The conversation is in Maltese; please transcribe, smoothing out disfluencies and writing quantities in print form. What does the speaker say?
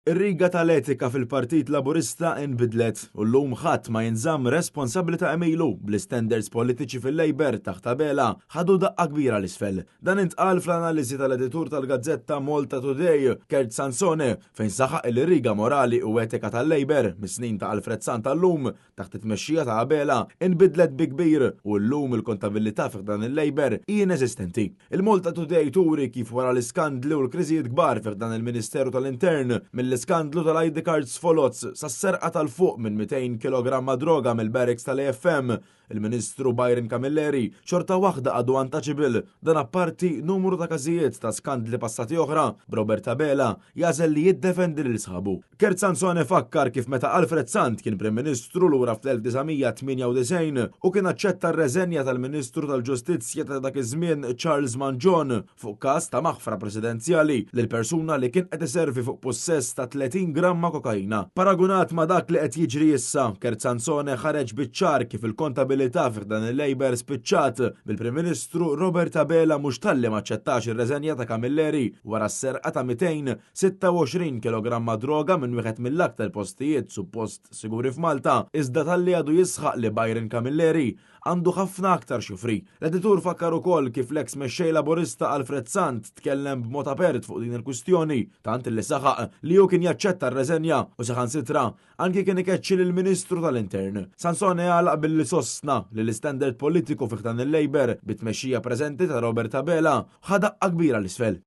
Ir-riga tal-etika fil-Partit Laburista inbidlet u llum ħadd ma jinżamm responsabbli ta' għemilu, bl-istandards politiċi fil-Labour taħt Abela ħadu daqqa kbira 'l isfel. Dan intqal fl-analiżi tal-editur tal-gazzetta Malta Today, Kurt Sansone, fejn saħaq li r-riga morali u etika tal-Labour mis-snin ta' Alfred Sant għal-lum taħt it-tmexxija ta' Abela inbidlet bi kbir u llum il-kontabilità fi ħdan il-Labour hi ineżistenti. Il-Malta Today turi kif wara l-iskandli u l-kriżijiet kbar fi ħdan il-Ministeru tal-Intern, mill-iskandlu tal-ID cards foloz sas-serqa tal fuq minn 200 kilogramma droga mill-barracks tal-AFM, il-Ministru Byron Camilleri xorta waħda għadu untouchable, dan apparti numru ta' każijiet ta' skandli passati oħra, b'Robert Abela jagħżel li jiddefendi lil sħabu. Kurt Sansone fakkar kif meta Alfred Sant kien Prim Ministru lura fl-1998 u kien aċċetta r-reżenja tal-Ministru tal-Ġustizzja ta' dak iż-żmien Charles Mangion fuq każ ta' maħfra presidenzjali lil persuna li kien qed iservi fuq pussess ta' 30 gramma kokaina. Paragunat ma' dak li qed jiġri issa, Kurt Sansone ħareġ biċ-ċar kif il-kontabilità fi ħdan il-Labour spiċċat bil-Prim Ministru Robert Abela mhux talli m'aċċettax ir-reżenja ta' Camilleri wara s-serqa ta' 226 kilogramma droga minn wieħed mill-aktar postijiet suppost siguri f'Malta, iżda talli għadu jisħaq li Byron Camilleri għandu ħafna aktar x'joffri. L-editur fakkar ukoll kif l-eks mexxej Laburista Alfred Sant tkellem b'mod apert fuq din il-kwistjoni, tant li saħaq li hu kien jaċċetta r-reżenja u saħansitra anki kien ikeċċi lill-Ministru tal-Intern. Sansone għalaq billi sostna li l-istandard politiku fi ħdan il-Labour bit-tmexxija preżenti ta' Robert Abela ħa daqqa kbira 'l isfel.